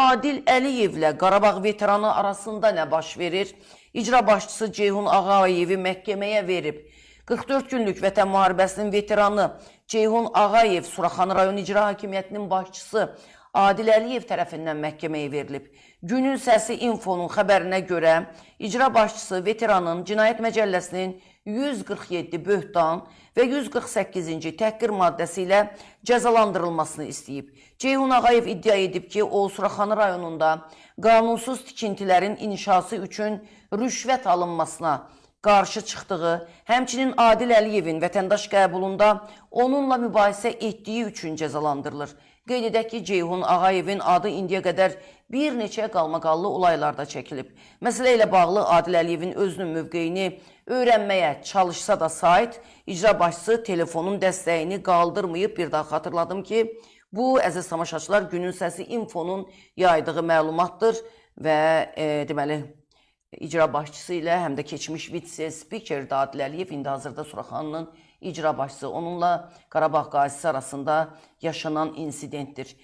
Adil Əliyevlə Qarabağ veteranı arasında nə baş verir? İcra başçısı Ceyhun Ağayevi məhkəməyə verib. 44 günlük Vətən müharibəsinin veteranı Ceyhun Ağayev Suraxanı rayon İcra Hakimiyyətinin başçısı Adil Əliyev tərəfindən məhkəməyə verilib. Günün Səsi Info'nun xəbərinə görə icra başçısı veteranın Cinayət Məcəlləsinin 147 böhtan və 148-ci təhqir maddəsi ilə cəzalandırılmasını istəyib. Ceyhun Ağayev iddia edib ki, o Suraxanı rayonunda qanunsuz tikintilərin inşası üçün rüşvət alınmasına qarşı çıxdığı, həmçinin Adil Əliyevin vətəndaş qəbulunda onunla mübahisə etdiyi üçün cəzalandırılır. Qeyd edək ki, Ceyhun Ağayevin adı indiyə qədər bir neçə qalmaqallı olaylarda çəkilib. Məsələ ilə bağlı Adil Əliyevin özünün mövqeyini öyrənməyə çalışsa da sayt, icra başçısı telefonun dəstəyini qaldırmayıb. Bir daha xatırladım ki, bu, əziz tamaşaçılar, Günün Səsi Info'nun yaydığı məlumatdır və deməli, icra başçısı ilə həm də keçmiş vitse-spiker Adil Əliyev, indi hazırda Suraxanının icra başçısı, onunla Qarabağ qazisi arasında yaşanan insidentdir.